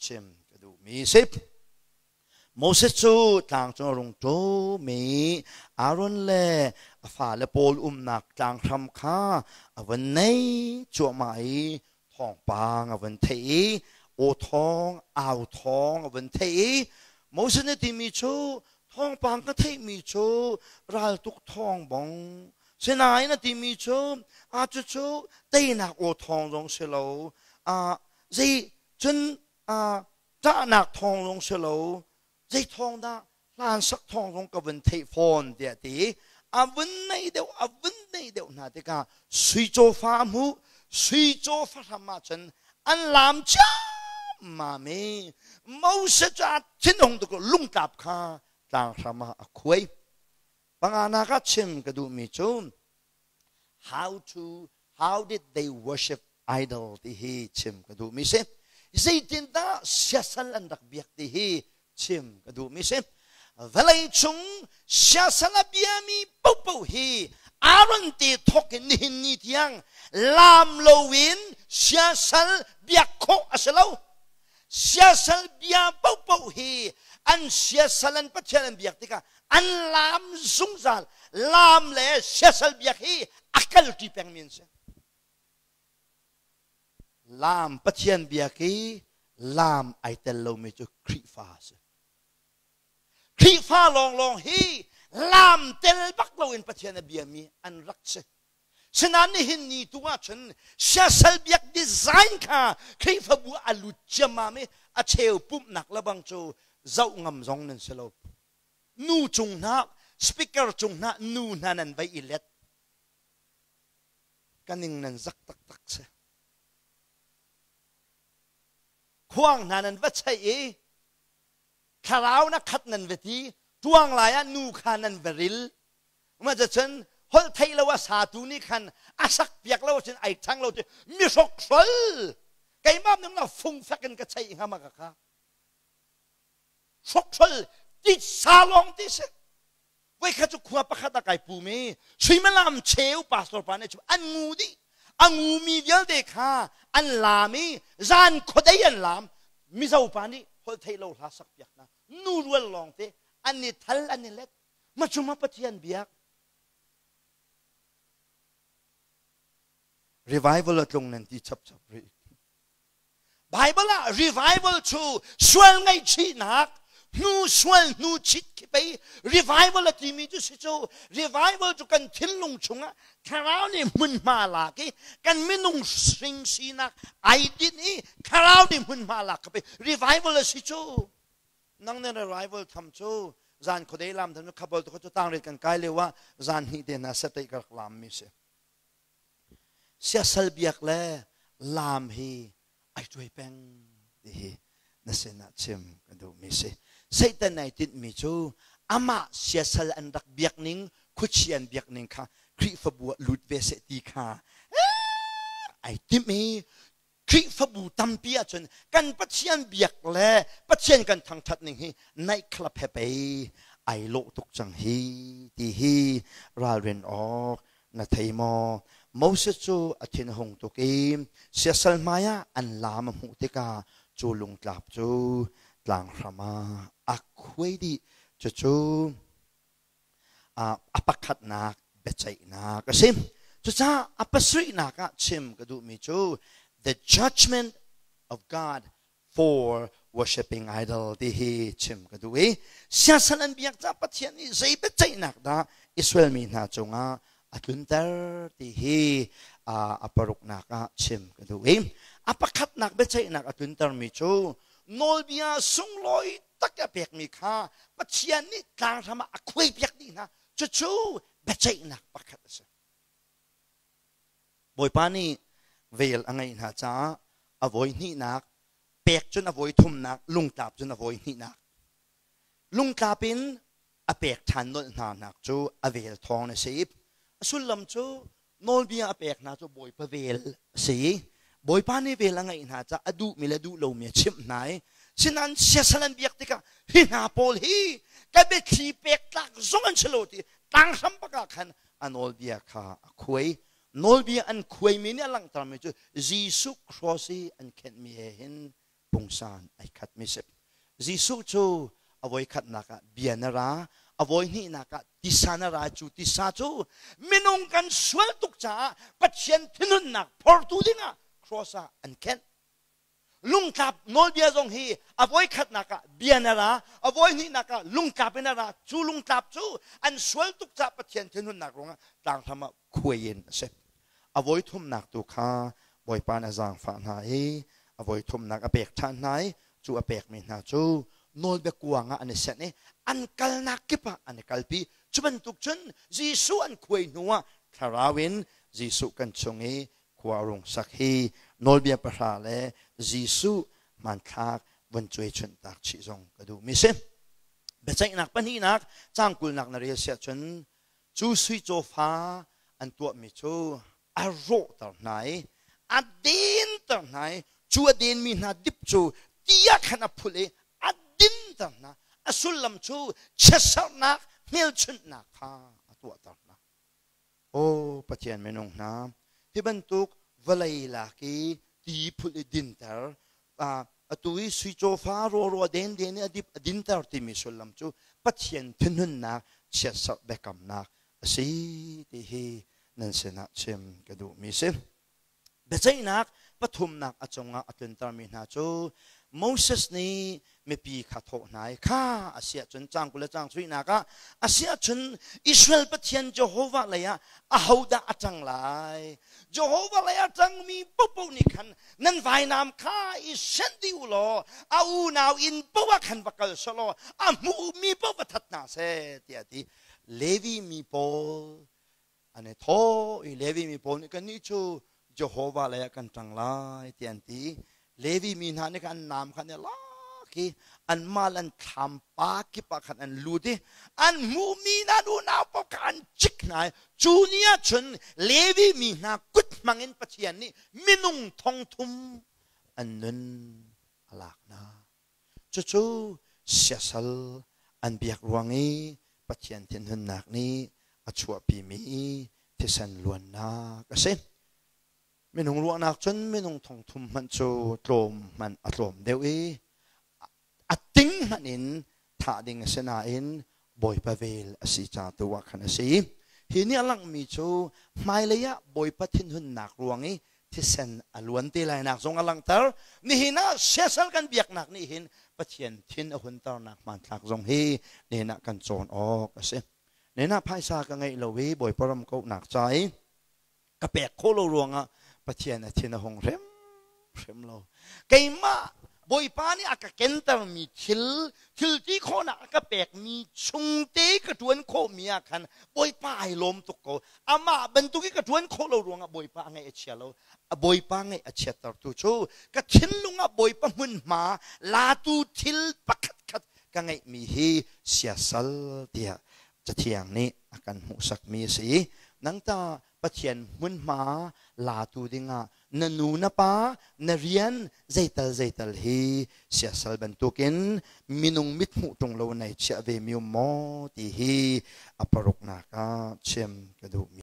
chim ka duhmi si. Moses cu tlang cung a rung ṭum i Aaron le a fale pawl umnak tlanghram kha a vun naih cuahmah i thawngpang a vun theih i aw thawng, au thawng a vun theih i Moses nih timi cu thawngpang ka theihmi cu raltuk thawng bong sinain a timi cu a cucu teinak aw thawng zong si lo a zei cun a ṭahnak thawng zong si lo zei thawng dah hlansak thawng zong ka vun theih fawn tiah ti a vun nei deuh a vun nei deuh hna tikah sui cawfa a hmuh sui cawfa hram ah cun an laam ciammam i Moses cu a thinhung tuk lungtlap kha tlang hram ah a khuai panganak ah chim ka duhmi cu how to how did they worship idol ti hi chim ka duhmi si zeitindah siasal an rak biak ti hi chim ka duhmi si vawlei cung siasal a biami popo hi Aaron te thawk in nihin ni tiang laam loin siasal biak khawh a si lo siasal bia popo hi an siasal an pathian an biak tikah an laam zungzal laam le siasal biak hi a kalṭi pengmi an si laam pathian biak i laam ai tel lomi cu Khrihfa a si Khrihfa lawnglawng hi laam tel bak loin Pathian a biami an rak si Sinain nihin ni tu ahcun siasal biak design kha Khrihfabu a lut ciammam i a cheu pumhnak lebang cu zoh ngam zong nan si lo. Nu cung hna, speaker cung hna nu hna nan vai i let. Ka ning nan zak taktak si. Khuang hna nan va cheih i thlarau na khat nan va ti tuang lai ah nu kha nan va ril ma cun holh theih lo a satu nih khan a sak piak lo cun ai ṭhang lo ti mi hrokhrol keimah nung na fungfek in ka cheih hnga ma ka kha hrokhrol titsa lawng ti si Voikhat cu khua pakhat ah kai pum i suimilam cheu pastor pa nih cu an ngu dih. A ngumi vialte kha an laam i zan khuadei an laam. Mizo pa nih holh theih lo hla sak piak hna. Nu rual lawngte an i thal an i let. Ma cu ma Pathian biak. Revival a tlung nan ti chapchap rih. Bible ah revival cu sual ngaihchihnak hnu sual hnu chit khi pei revival a timi cu si cu revival cu kan thinlung chungah thlarau nih hmunhma lak i kan minung hring sinak ai dinh i thlarau nih hmunhma lak kha pei revival a si cu nang nih revival tham cu zan khuadei lam tham cu khabol tu cu tangrit kan kai lio ah zan hnih te hna seteih ka rak lam mi si Siasal biak le laam hi ai tuai peng ti hi na sinah chim ka duhmi si. Satan ai tinhmi cu amah siasal an rak biak ning, khuachi an biak ning kha Khrihfabu ah lut ve seh ti kha ai timh i Khrihfabu tampi ahcun kan Pathian biak le Pathian kan thangṭhat ning hi nightclub he pei ai lawh tuk cang hi ti hi ralrin awk na thei maw? Moses cu a thin a hung tuk i siasal hmaiah an laam a hmuh tikah cu lungtlap cu tlanghram ah a khuai dih. Cucu a pakhatnak biaceihnak a si. Cucaah a pasarihnak ah chim ka duhmi cu the judgment of God for worshiping idol ti hi chim ka duh i siasal an biak caah Pathian nih zei biaceihnak dah Israel mi hna cungah a tlunter ti hi a paruknak ah chim ka duh i a pakhatnak biaceihnak a tluntermi cu nawlbia sunglawi tak a pekmi kha Pathian nih tlanghram ah a khuaipiak dih hna cucu biaceihnak pakhat a si Bawipa nih vel a ngeih hna caah a voi hnihnak pek cun a voi thumnak lungtlap cun a voi hnihnak lungtlap in a pek ṭhan nolh hna nak cu a vel thawng a si a sullam cu nawlbia a pek hna cu Bawipa vel a si Bawipa nih vel a ngeih hna caah a duhmi le duh lomi a chimh hna i sinain siasal an biak tikah hi hna pawl hi ka biathli pek tlak zong an si lo ti tlanghram bak ah khan a nawlbia kha a khuai nawlbia an khuaimi nih a langhtermi cu Jesuh cross i an khenhmi he hin pungsan ai khat mi si. Jesuh cu a voikhatnak ah bia na ra, a voihnihnak ah tisa na ra. Cu tisa cu minung kan sual tuk caah Pathian thinhunnak phortu dingah cross ah an khenh. Lungtlap nawlbia zong hi a voikhatnak ah bia na ra, a voihnihnak ah lungtlap in a ra. Cu lungtlap cu an sual tuk caah Pathian thinhunnak ruangah tlanghram ah khuai in a si. A voithumnak tu kha Bawipa nih a zaangfah hna i a voithumnak a pek ṭhan hna i cu a pekmi hna cu nawlbia kuang ah an i senh i an kalnak kip ah an i kalpi. Cu bantuk cun Jesuh an khuai hnuah thlarau in Jesuh kan chung i khua a rung sak. Hi nawlbia pahra le Jesuh hmanthlak vun cuai chunh tak chih zong ka duhmi si. Biaceihnak pahnihnak caang kulnak na rel siah cun cu sui cawfa an tuahmi cu a rawhter hna i a dinter hna i cu a denmi hna dip cu ti ah khan a phulh i a dinter hna. A sullam cu chiatserhnak hmelchunhnak kha a tuahter hna. Aw Pathian minung hna, hi bantuk vawlei lak i ti phulh i dinter, atu i sui cawfa rawraw denden i a dip a dinter timi sullam cu Pathian thinhunnak chiatserh biakamnak a si ti hi nan sinah chim ka duhmi si. Biaceihnak pathumnak a cungah a tluntermi hna cu Moses nih mipi kha thawh hna i kha a si ahcun caang 20 le caang sarihnak ah a si ahcun Israel Pathian Jehovah lei ah ahodah a ṭang lai? Jehovah lei a ṭangmi paohpaoh nih khan nan vainam kha i senh dih u law a unau inn paoh ah khan va kal seh law a hmuhmi paoh va that hna seh tiah a ti. Levi mi pawl an i thawh i Levi mi pawl nih kannih cu Jehovah lei ah kan ṭang lai tiah an ti. Levi mi hna nih khan an naam kha an i lak i anmah le an thlam pa kip ah khan an lut i an hmuhmi hna unau paoh kha an cik hna i cu ni ah cun Levi mi hna kut hmangin Pathian nih minung 3000 an nun a lak hna. Cucu siasal an biak ruang i Pathian thinhunnak nih a chuahpimi thisen luannak a si. Minung ruahnak cun minung 3000 hmanh cu tlawm hmanh a tlawm deuh i a ting hmanh in thah ding a si nain Bawipa vel a si ca tu ah khan a si. Hi nih a langhmi cu hmailei ah Bawipa thinhunnak ruang i thisen a luan te lainak zong a langhter. Nihin ah siasal kan biaknak nih hin Pathian thin a hunternak hmanthlak zong hi nihin ah kan cawn awk a si. Nihin ah phaisa ka ngeih lo i Bawipa ram kauhnak ca i ka pek khawh lo ruangah Pathian a thin a hung hrimhrim lo. Keimah Bawipa nih a ka kentermi thil, thil ti khawhnak a ka pekmi chungte ka ṭuan khawhmi ah khan Bawipa ai lawm tuk ko. Amah bantuk i ka ṭuan khawh lo ruangah Bawipa a ngaih a chia lo. A Bawipa ngaih a chiattertu cu ka thinlung ah Bawipa hmunhma latu thil pakhatkhat ka ngeihmi hi siasal tiah Cathiang nih a kan hmuhsakmi a si. Nang ta Pathian hmunhma latu dingah na nu na pa na rian zeital zeital hi siasal bantukin minung mithmuh ṭung lo nei chiah ve mi um maw ti hi a paruknak ah chim ka duhmi.